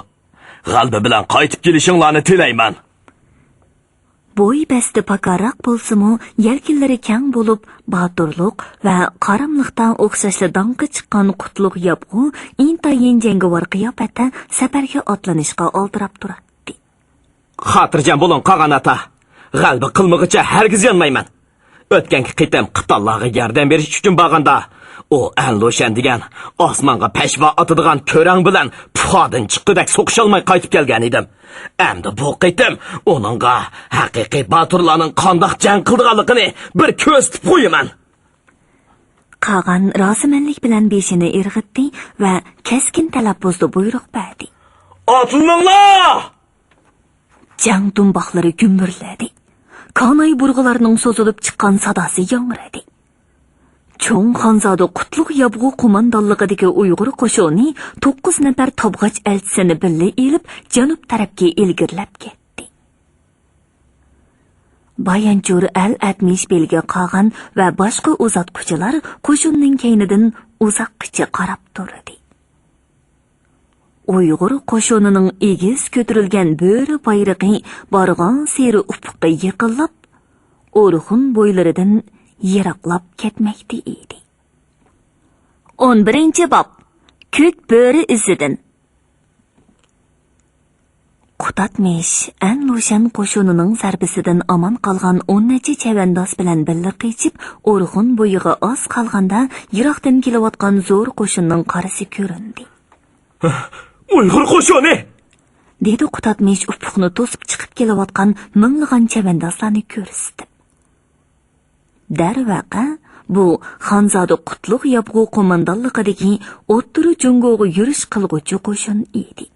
غەلىبە بىلەن قايتىپ كېلىشىڭلارنى تىلەيمەن. بوي بەستى پاكارراق بولسىمۇ، يەلكىنلىرى كەڭ بولۇپ، باتۇرلۇق ۋە قاراملىقتا ئوخشاشلا داڭقى چىققان قۇتلۇق يابغۇ ئىنتايىن جەڭگىۋار قىياپەتتە سەپەرگە ئاتلىنىشقا ئالدىراپ تۇراتتى. خاتىرجەم بولۇڭ، قاغان ئاتا. غەلىبە قىلمىغۇچە ھەرگىز يانمايمەن. ئۆتكەنكى قېتىم قىپتاللارغا ياردەم بېرىش ئۈچۈن بارغاندا، ئۇ ئەنلۇشەن دېگەن ئاسمانغا پەشۋا ئاتىدىغان كۆرەڭ بىلەن پۇخادىن چىققۇدەك سوقۇشالماي قايتىپ كەلگەن ئىدىم. ئەمدى بۇ قېتىم ئۇنىڭغا ھەقىقىي باتۇرلارنىڭ قانداق جەڭ قىلىدىغانلىقىنى بىر كۆرسىتىپ قويىمەن. قاغان رازىمەنلىك بىلەن بېشىنى ئىرغىتتى ۋە كەسكىن تەلەپپۇزدا بۇيرۇق بەردى. ئاتلىنىڭلار! جەڭ دۇمباقلىرى گۈمبۈرلىدى. كاناي بۇرغىلارنىڭ سوزۇلۇپ چىققان ساداسى ياڭرىدى. چوڭ خانزادە قۇتلۇق يابغۇ قوماندانلىقىدىكى ئۇيغۇر قوشۇنى توققۇز نەپەر تابغاچ ئەلچىسىنى بىللە ئېلىپ، جەنۇب تەرەپكە ئىلگىرىلەپ كەتتى. بايانچۇر ئەل ئەتمىش بېلگە قالغان ۋە باشقا ئۇزاتقۇچىلار قوشۇننىڭ كەينىدىن ئۇزاققىچە قاراپ تۇردى. ئۇيغۇر قوشۇنىنىڭ ئېگىز كۆتۈرۈلگەن بۆرە بايرىقى بارغانسېرى ئۇپۇققا يېقىنلاپ، ئورخۇن بويلىرىدىن يىراقلاپ كەتمەكتە ئىدى. ئون بىرىنچى باب. كۆك بۆرە ئىزىدىن. قۇتادمىش ئەن لۇشەن قوشۇنىنىڭ زەربىسىدىن ئامان قالغان ئون نەچچە چەۋەنداز بىلەن بىللە قېچىپ، ئورخۇن بويىغا ئاز قالغاندا، يىراقتىن كېلىۋاتقان زور قوشۇننىڭ قارىسى كۆرۈندى. ئۇيغۇر قوشۇنى! دېدى قۇتادمىش ئۇپۇقنى توسۇپ چىقىپ كېلىۋاتقان مىڭلىغان چەۋەندازلارنى كۆرسىتىپ. دەرۋەقە، بۇ خانزادە قۇتلۇق يابغۇ قوماندانلىقىدىكى ئوتتۇرا جۇڭگوغا يۈرۈش قىلغۇچى قوشۇن ئىدى.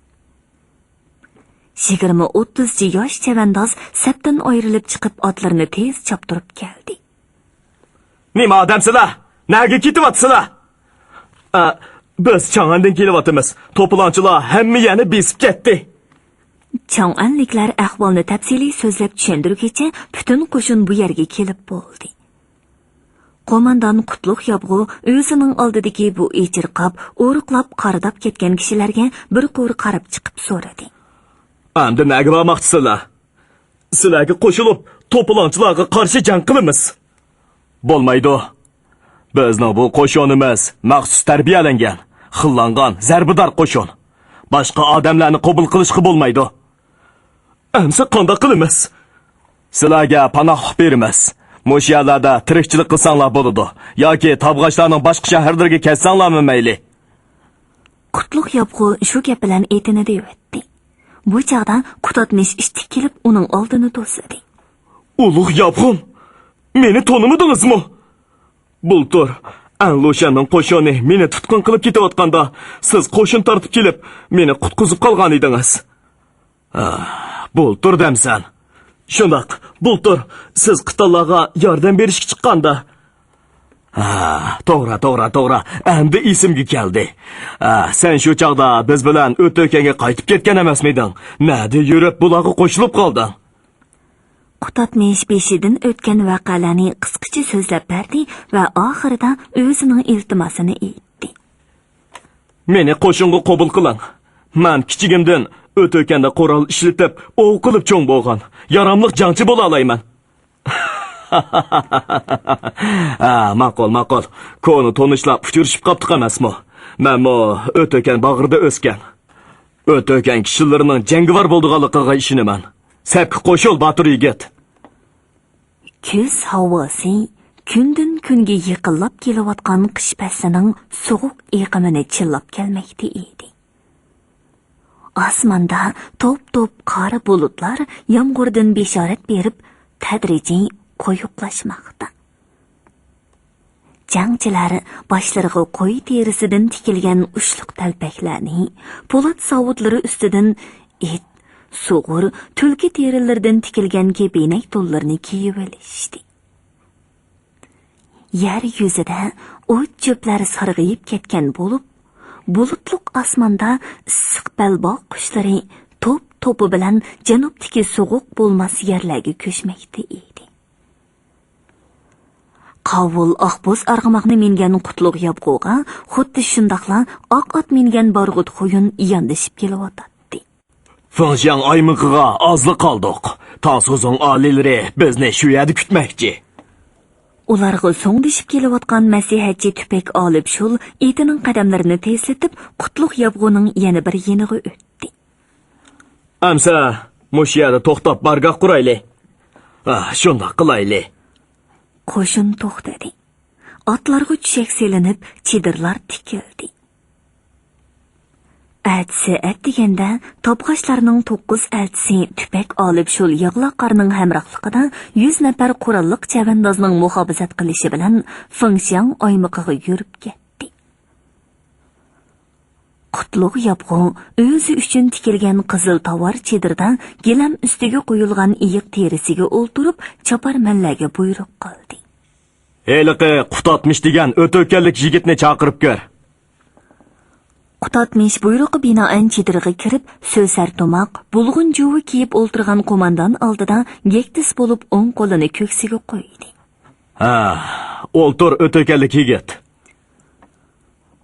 يىگىرمە ئوتتۇزچە ياش چەۋەنداز سەپتىن ئايرىلىپ چىقىپ، ئاتلىرىنى تېز چاپتۇرۇپ كەلدى. نېمە ئادەمسىلەر؟ نەگە كېتىۋاتىسىلەر؟ ئە، بىز چاڭئەندىن كېلىۋاتىمىز. توپىلاڭچىلار ھەممە يەرنى بېسىپ كەتتى. چاڭئەنلىكلەر ئەھۋالنى تەپسىلىي سۆزلەپ چۈشەندۈرگىچە، پۈتۈن قوشۇن بۇ يەرگە كېلىپ بولدى. قوماندان قۇتلۇق يابغۇ ئۆزىنىڭ ئالدىدىكى بۇ ئېچىرقاپ، ئورۇقلاپ، قارىداپ كەتكەن كىشىلەرگە بىر قۇر قاراپ چىقىپ سورىدى. ئەمدى نەگە بارماقچىسىلەر؟ سىلەرگە قوشۇلۇپ، توپىلاڭچىلارغا قارشى جەڭ قىلىمىز. بولمايدۇ. بىزنىڭ بۇ قوشۇنىمىز مەخسۇس تەربىيەلەنگەن، خىللانغان، زەربىدار قوشۇن. باشقا ئادەملەرنى قوبۇل قىلىشقا بولمايدۇ. ئەمسە قانداق قىلىمىز؟ سىلەرگە پاناھلىق بېرىمىز. مۇشۇ يەرلەردە تىرىكچىلىك قىلساڭلار بولىدۇ. ياكى تابغاچلارنىڭ باشقا شەھەرلىرىگە كەتسەڭلارمۇ مەيلى. قۇتلۇق يابغۇ شۇ گەپ بىلەن ئېتىنى دېۋەتتى. بۇ چاغدا قۇتادمىش ئىتتىك كېلىپ، ئۇنىڭ ئالدىنى توسىدى. ئۇلۇغ يابغۇم، مېنى تونۇمىدىڭىزمۇ؟ بۇلتۇر ئەنلۇشەننىڭ قوشۇنى مېنى تۇتقۇن قىلىپ كېتىۋاتقاندا، سىز قوشۇن تارتىپ كېلىپ، مېنى قۇتقۇزۇپ قالغان ئىدىڭىز. ئا، بۇلتۇر دەمسەن؟ شۇنداق، بۇلتۇر سىز قىتانلارغا ياردەم بېرىشكە چىققاندا. ھا، توغرا، توغرا، توغرا. ئەمدى ئېسىمگە كەلدى. ھا، سەن شۇ چاغدا بىز بىلەن ئۆتۆكەنگە قايتىپ كەتكەن ئەمەسمىدىڭ؟ نەدە يۈرۈپ بۇلارغا قوشۇلۇپ قالدىڭ؟ قۇتادمىش بېشىدىن ئۆتكەن ۋەقەلەرنى قىسقىچە سۆزلەپ بەردى ۋە ئاخىرىدا ئۆزىنىڭ ئىلتىماسىنى ئېيتتى. مېنى قوشۇنغا قوبۇل قىلىڭ. مەن كىچىكىمدىن ئۆتۆكەندە قورال ئىشلىتىپ، ئوۋ قىلىپ چوڭ بولغان، ياراملىق جەڭچى بولالايمەن. ھە، ماقۇل، ماقۇل. كونا تونۇشلاپ ئۇچرىشىپ قاپتۇق ئەمەسمۇ؟ مەنمۇ ئۆتۆكەن باغرىدا ئۆسكەن. ئۆتۆكەن كىشىلىرىنىڭ جەڭگىۋار بولىدىغانلىقىغا ئىشىنىمەن. سەپكە قوشۇل، باتۇر يىگىت. كۈز ھاۋاسى كۈندىن-كۈنگە يېقىنلاپ كېلىۋاتقان قىش پەسلىنىڭ سوغۇق ئېقىمىنى چىللاپ كەلمەكتە ئىدى. ئاسماندا توپ-توپ قارا بۇلۇتلار يامغۇردىن بېشارەت بېرىپ، تەدرىجىي قويۇقلاشماقتا. جەڭچىلەر باشلىرىغا قوي تېرىسىدىن تىكىلگەن ئۇچلۇق تەلپەكلەرنى، پولات ساۋۇتلىرى ئۈستىدىن ئىت، سۇغۇر، تۈلكە تېرىلىرىدىن تىكىلگەن كېپىنەك تونلىرىنى كىيىۋېلىشتى. يەر يۈزىدە ئوت-چۆپلەر سارغىيىپ كەتكەن بولۇپ، بۇلۇتلۇق ئاسماندا ئىسسىق بەلباغ قۇشلىرى توپ-توپى بىلەن جەنۇبتىكى سوغۇق بولماس يەرلەرگە كۆچمەكتە ئىدى. قاۋۇل ئاقبوز ئارغىماقنى مىنگەن قۇتلۇق يابغۇغا خۇددى شۇنداقلا ئاق ئات مىنگەن بارغۇت خويۇن ياندىشىپ كېلىۋاتاتتى. فېڭشياڭ ئايمىقىغا ئازلا قالدۇق. تاڭسۇزۇڭ ئالىيلىرى بىزنى شۇ يەردە كۈتمەكچى. ئۇلارغا سوڭدىشىپ كېلىۋاتقان مەسلىھەتچى تۈپەك ئالىپ شۇل ئېتىنىڭ قەدەملىرىنى تېزلىتىپ، قۇتلۇق يابغۇنىڭ يەنە بىر يېنىغا ئۆتتى. ئەمسە مۇشۇ يەردە توختاپ بارگاھ قۇرايلى. ئا، شۇنداق قىلايلى. قوشۇن توختىدى. ئاتلارغا چۈشەك سېلىنىپ، چېدىرلار تىكىلدى. ئەتىسى ئەتىگەندە تابغاچلارنىڭ توققۇز ئەلچىسى تۈپەك ئالىپ شۇل ياغلاقارنىڭ ھەمراھلىقىدا يۈز نەپەر قوراللىق چەۋەندازنىڭ مۇھاپىزەت قىلىشى بىلەن فېڭشياڭ ئايمىقىغا يۈرۈپ كەتتى. قۇتلۇق يابغۇ ئۆزى ئۈچۈن تىكىلگەن قىزىل تاۋار چېدىردا گىلەم ئۈستىگە قويۇلغان ئېيىق تېرىسىگە ئولتۇرۇپ، چاپارمەنلەرگە بۇيرۇق قىلدى. ھېلىقى قۇتاتمىش دېگەن ئۆتۈكەنلىك يىگىتنى چاقىرىپ كۆر. قۇتاتمىش بۇيرۇققا بىنائەن چېدىرغا كىرىپ، سۆسەر توماق، بۇلغۇن جۇۋا كىيىپ ئولتۇرغان قوماندان ئالدىدا گەكتىس بولۇپ ئوڭ قولىنى كۆكسىگە قويدى. ھە، ئولتۇر، ئۆتۈكەنلىك يىگىت.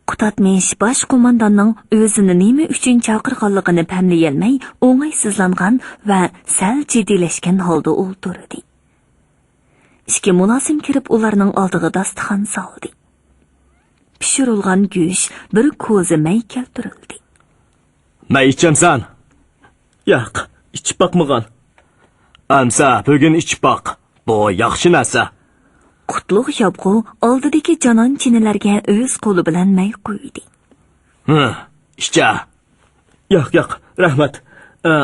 قۇتاتمىش باش قومانداننىڭ ئۆزىنى نېمە ئۈچۈن چاقىرغانلىقىنى پەملىيەلمەي، ئوڭايسىزلانغان ۋە سەل جىددىيلەشكەن ھالدا ئولتۇردى. ئىككى مۇلازىم كىرىپ ئۇلارنىڭ ئالدىغا داستىخان سالدى. پىشۇرۇلغان گۆش، بىر كوزا مەي كەلتۈرۈلدى. مەي ئىچەمسەن؟ ياق، ئىچىپ باقمىغان. ئەمسە بۈگۈن ئىچىپ باق. بۇ ياخشى نەرسە. قۇتلۇق يابغۇ ئالدىدىكى جانان چىنىلەرگە ئۆز قولى بىلەن مەي قۇيدى. ھە، ئىچە. ياق، ياق، رەھمەت. ئە،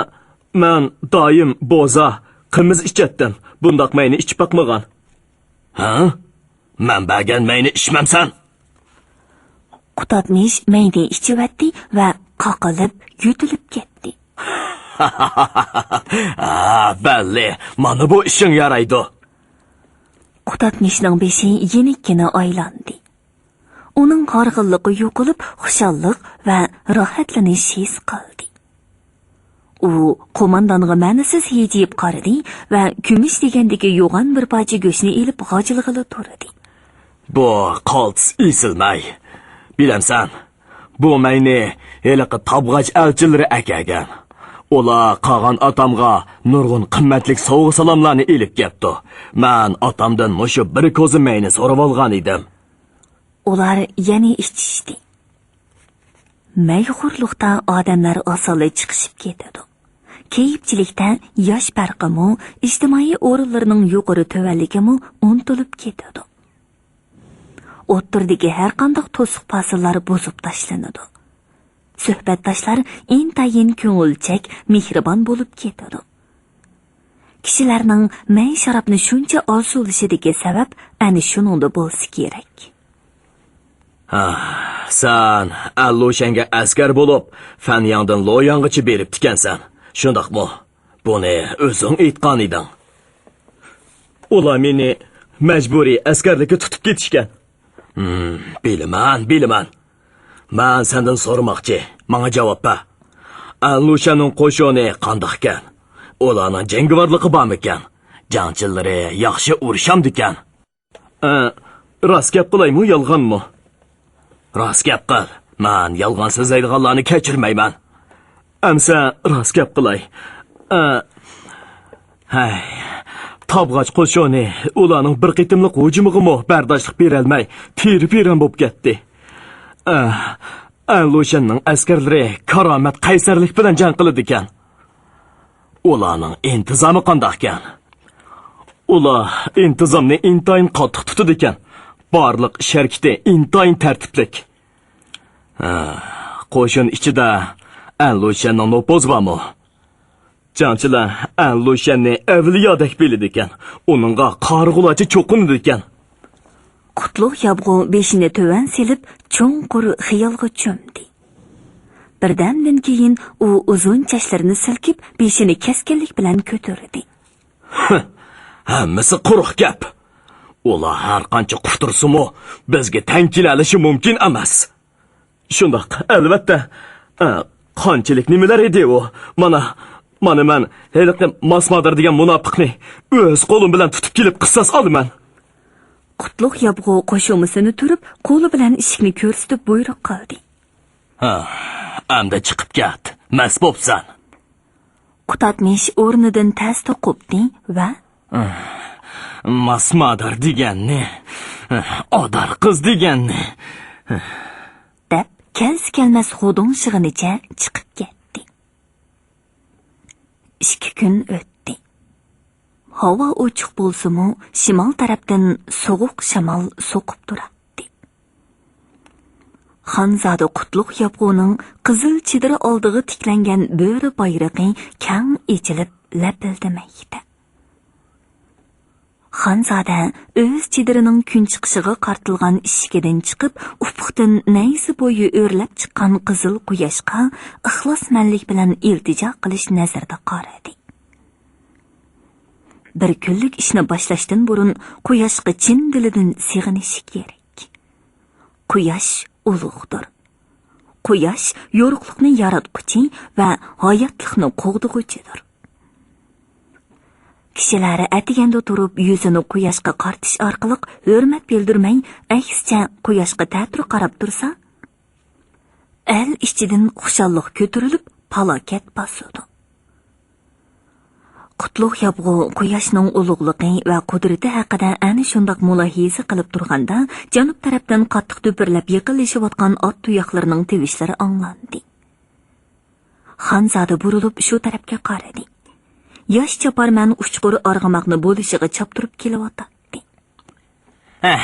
مەن دائىم بوزا، قىمىز ئىچەتتىم. بۇنداق مەينى ئىچىپ باقمىغان. ھە؟ مەن بەرگەن مەينى ئىچمەمسەن؟ قۇتاتمىش مەينى ئىچىۋەتتى ۋە قاقىلىپ يۆتىلىپ كەتتى. ھا، بەللى، مانا بۇ ئىشىڭ يارايدۇ. قۇتاتمىشنىڭ بېشى يېنىككىنە ئايلاندى. ئۇنىڭ ھارغىنلىقى يوقىلىپ، خۇشاللىق ۋە راھەتلىنىش ھېس قىلدى. ئۇ قوماندانغا مەنىسىز ھىجىيىپ قارىدى ۋە كۈمۈش دېگەندىكى يوغان بىر پارچە گۆشنى ئېلىپ غاجىلىغىلى تۇردى. بۇ قالتىس ئېسىل مەي. بىلەمسەن، بۇ مەينى ھېلىقى تابغاچ ئەلچىلىرى ئەكەلگەن. ئۇلار قاغان ئاتامغا نۇرغۇن قىممەتلىك سوۋغا-سالاملارنى ئېلىپ كەپتۇ. مەن ئاتامدىن مۇشۇ بىر كوزا مەينى سورىۋالغان ئىدىم. ئۇلار يەنە ئىچىشتى. مەيخورلۇقتا ئادەملەر ئاسانلا چىقىشىپ كېتىدۇ. كەيپچىلىكتە ياش پەرقىمۇ، ئىجتىمائىي ئورۇنلىرىنىڭ يۇقىرى تۆۋەنلىكىمۇ ئۇنتۇلۇپ كېتىدۇ. ئوتتۇرىدىكى ھەرقانداق توسۇق پاسىللار بۇزۇپ تاشلىنىدۇ. سۆھبەتداشلار ئىنتايىن كۆڭۈلچەك، مېھرىبان بولۇپ كېتىدۇ. كىشىلەرنىڭ مەي شارابنى شۇنچە ئارزۇلىشىدىكى سەۋەب ئەنە شۇنىڭدا بولسا كېرەك. ھا، سەن ئەنلۇشەنگە ئەسكەر بولۇپ، فەنياڭدىن لوياڭغىچە بېرىپتىكەنسەن، شۇنداقمۇ؟ بۇنى ئۆزۈڭ ئېيتقان ئىدىڭ. ئۇلار مېنى مەجبۇرىي ئەسكەرلىككە تۇتۇپ كېتىشكەن. ھىم، بىلىمەن، بىلىمەن. مەن سەندىن سورىماقچى، ماڭا جاۋاب بەر. ئەنلۇشەننىڭ قوشۇنى قانداقكەن؟ ئۇلارنىڭ جەڭگىۋارلىقى بارمىكەن؟ جەڭچىلىرى ياخشى ئۇرۇشامدىكەن؟ ئە، راست گەپ قىلايمۇ، يالغانمۇ؟ راست گەپ قىل. مەن يالغان سۆزلەيدىغانلارنى كەچۈرمەيمەن. ئەمسە راست گەپ قىلاي. ئە، ھەي، تابغاچ قوشۇنى ئۇلارنىڭ بىر قېتىملىق ھۇجۇمىغىمۇ بەرداشلىق بېرەلمەي، تېرە-پېرەن بولۇپ كەتتى. ئە، ئەنلۇشەننىڭ ئەسكەرلىرى كارامەت، قەيسەرلىك بىلەن جەڭ قىلىدىكەن. ئۇلارنىڭ ئىنتىزامى قانداقكەن؟ ئۇلار ئىنتىزامنى ئىنتايىن قاتتىق تۇتىدىكەن. بارلىق ئىش ھەرىكىتى ئىنتايىن تەرتىپلىك. ھە، قوشۇن ئىچىدە ئەنلۇشەننىڭ نوپۇزى بارمۇ؟ جەڭچىلەر ئەنلۇشەننى ئەۋلىيادەك بىلىدىكەن، ئۇنىڭغا قارىغۇلارچە چوقۇنىدىكەن. قۇتلۇق يابغۇ بېشىنى تۆۋەن سېلىپ، چوڭقۇر خىيالغا چۆمدى. بىردەمدىن كېيىن ئۇ ئۇزۇن چاچلىرىنى سىلكىپ، بېشىنى كەسكىنلىك بىلەن كۆتۈردى. ھەممىسى قۇرۇق گەپ. ئۇلار ھەر قانچە قۇتۇرسىمۇ، بىزگە تەڭ كېلەلىشى مۇمكىن ئەمەس. شۇنداق، ئەلۋەتتە. ئە، قانچىلىك نېمىلەر ئىدى ئۇ؟ مانا، مانا مەن ھېلىقى ماسمادار دېگەن مۇناپىقنى ئۆز قولۇم بىلەن تۇتۇپ كېلىپ قىساس ئالىمەن. قۇتلۇق يابغۇ قوشۇمىسىنى تۈرۈپ، قولى بىلەن ئىشىكنى كۆرسىتىپ بۇيرۇق قىلدى. ھە، ئەمدى چىقىپ كەت، مەس بوپسەن. قۇتاتمىش ئورنىدىن تەستە قوپتى ۋە ماسمادار دېگەننى، ئادار قىز دېگەننى، دەپ، كەلسە-كەلمەس غۇدۇڭشىغىنىچە چىقىپ كەتتى. ئىككى كۈن ئۆتتى. ھاۋا ئوچۇق بولسىمۇ، شىمال تەرەپتىن سوغۇق شامال سوقۇپ تۇراتتى. خانزادە قۇتلۇق ياپغۇنىڭ قىزىل چېدىر ئالدىغا تىكلەنگەن بۆرە بايرىقى كەڭ ئېچىلىپ لەپىلدىمەكتە. خانزادە ئۆز چېدىرىنىڭ كۈن چىقىشىغا قارىتىلغان ئىشىكىدىن چىقىپ، ئۇپۇقتىن نەيزە بويى ئۆرلەپ چىققان قىزىل قۇياشقا ئىخلاسمەنلىك بىلەن ئىلتىجا قىلىش نەزىرىدە قارىدى. بىر كۈنلۈك ئىشنى باشلاشتىن بۇرۇن قۇياشقا چىن دىلىدىن سېغىنىشى كېرەك. قۇياش ئۇلۇغدۇر. قۇياش يورۇقلۇقنى ياراتقۇچى ۋە ھاياتلىقنى قوغدىغۇچىدۇر. كىشىلەر ئەتىگەندە تۇرۇپ يۈزىنى قۇياشقا قارىتىش ئارقىلىق ھۆرمەت بىلدۈرمەي، ئەكسىچە قۇياشقا تەتۈر قاراپ تۇرسا، ئەل ئىچىدىن خۇشاللىق كۆتۈرۈلۈپ پالاكەت باسىدۇ. قۇتلۇق يابغۇ قۇياشنىڭ ئۇلۇغلۇقى ۋە قۇدرىتى ھەققىدە ئەنە شۇنداق مۇلاھىزە قىلىپ تۇرغاندا، جەنۇب تەرەپتىن قاتتىق دۈپۈرلەپ يېقىنلىشىۋاتقان ئات تۇياقلىرىنىڭ تىۋىشلىرى ئاڭلاندى. خانزادە بۇرۇلۇپ شۇ تەرەپكە قارىدى. ياش چاپارمەن ئۇچقۇر ئارغىماقنى بولۇشىغا چاپتۇرۇپ كېلىۋاتاتتى. ھە،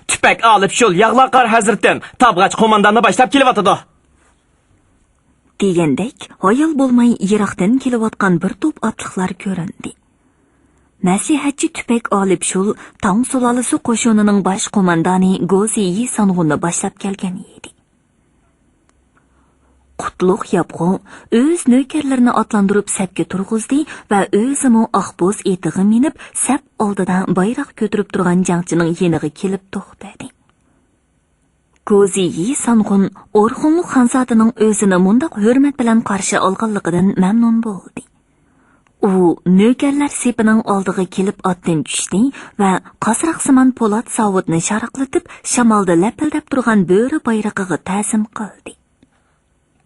تۈپەك ئالىپ شۇل ياغلاقار ھەزرىتىم، تابغاچ قومانداننى باشلاپ كېلىۋاتىدۇ. دېگەندەك، ھايال بولماي يىراقتىن كېلىۋاتقان بىر توپ ئاتلىقلار كۆرۈندى. مەسلىھەتچى تۈپەك ئالىپ شۇل تاڭ سۇلالىسى قوشۇنىنىڭ باش قوماندانى گوزىيى سانغۇننى باشلاپ كەلگەن ئىدى. قۇتلۇق ياپغۇ ئۆز نۆكەرلىرىنى ئاتلاندۇرۇپ سەپكە تۇرغۇزدى ۋە ئۆزىمۇ ئاق بوز ئېتىغا مىنىپ، سەپ ئالدىدا بايراق كۆتۈرۈپ تۇرغان جەڭچىنىڭ يېنىغا كېلىپ توختىدى. گوزىيى سانغۇن ئورخۇنلۇق خانزادىنىڭ ئۆزىنى مۇنداق ھۆرمەت بىلەن قارشى ئالغانلىقىدىن مەمنۇن بولدى. ئۇ نۆكەرلەر سېپىنىڭ ئالدىغا كېلىپ ئاتتىن چۈشتى ۋە قاسراقسىمان پولات ساۋۇتنى شاراقلىتىپ، شامالدا لەپىلدەپ تۇرغان بۆرە بايرىقىغا تەزىم قىلدى.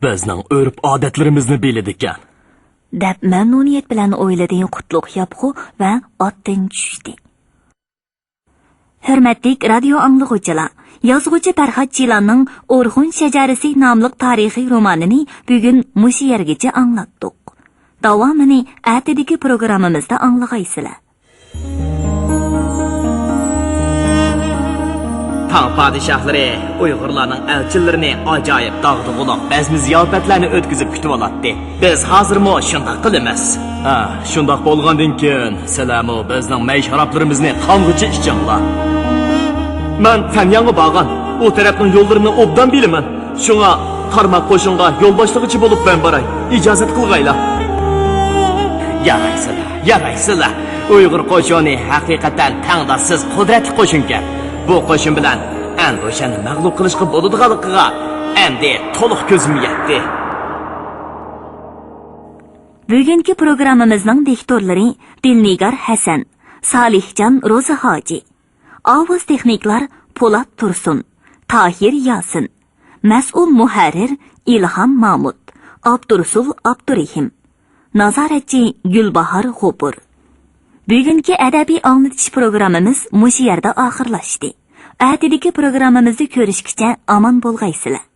«بىزنىڭ ئۆرپ-ئادەتلىرىمىزنى بىلىدىكەن.» دەپ مەمنۇنىيەت بىلەن ئويلىدى قۇتلۇق ياپغۇ ۋە ئاتتىن چۈشتى. ھۆرمەتلىك رادىيو ئاڭلىغۇچىلار، يازغۇچى پەرھات جىلاننىڭ ئورخۇن شەجەرىسى ناملىق تارىخىي رومانىنى بۈگۈن مۇشۇ يەرگىچە ئاڭلاتتۇق. داۋامىنى ئەتىدىكى پروگراممىمىزدا ئاڭلىغايسىلەر. تاڭ پادىشاھلىرى ئۇيغۇرلارنىڭ ئەلچىلىرىنى ئاجايىپ داغدۇغىلىق بەزمە زىياپەتلەرنى ئۆتكۈزۈپ كۈتۈۋالاتتى. بىز ھازىرمۇ شۇنداق قىلىمىز. ھە، شۇنداق بولغاندىن كېيىن سىلەرمۇ بىزنىڭ مەي شارابلىرىمىزنى قانغۇچە ئىچىڭلار. مەن فەنياڭغا بارغان، ئۇ تەرەپنىڭ يوللىرىنى ئوبدان بىلىمەن. شۇڭا قارماق قوشۇنغا يولباشچىلىقچى بولۇپ مەن باراي. ئىجازەت قىلغايلا. يارايسىلە، يارايسىلە. ئۇيغۇر قوشۇنى ھەقىقەتەن تەڭداشسىز قۇدرەتلىك قوشۇنكەن. بۇ قوشۇن بىلەن ئەندىشەننى مەغلۇپ قىلىشقا بولىدىغانلىقىغا ئەمدى تولۇق كۆزۈم يەتتى. بۈگۈنكى پروگراممىمىزنىڭ دىكتورلىرى دىلنىگار ھەسەن، سالىھجان روزى ھاجى. ئاۋاز تېخنىكلار پولات تۇرسۇن، تاھىر ياسىن. مەسئۇل مۇھەررىر ئىلھام مامۇت، ئابدۇرۇسۇل ئابدۇرېھىم. نازارەتچى گۈلباھار غوپۇر. بۈگۈنكى ئەدەبىي ئاڭلىتىش پروگراممىمىز مۇشۇ يەردە ئاخىرلاشتى. ئەتىدىكى پروگراممىمىزدا كۆرۈشكىچە ئامان بولغايسىلەر.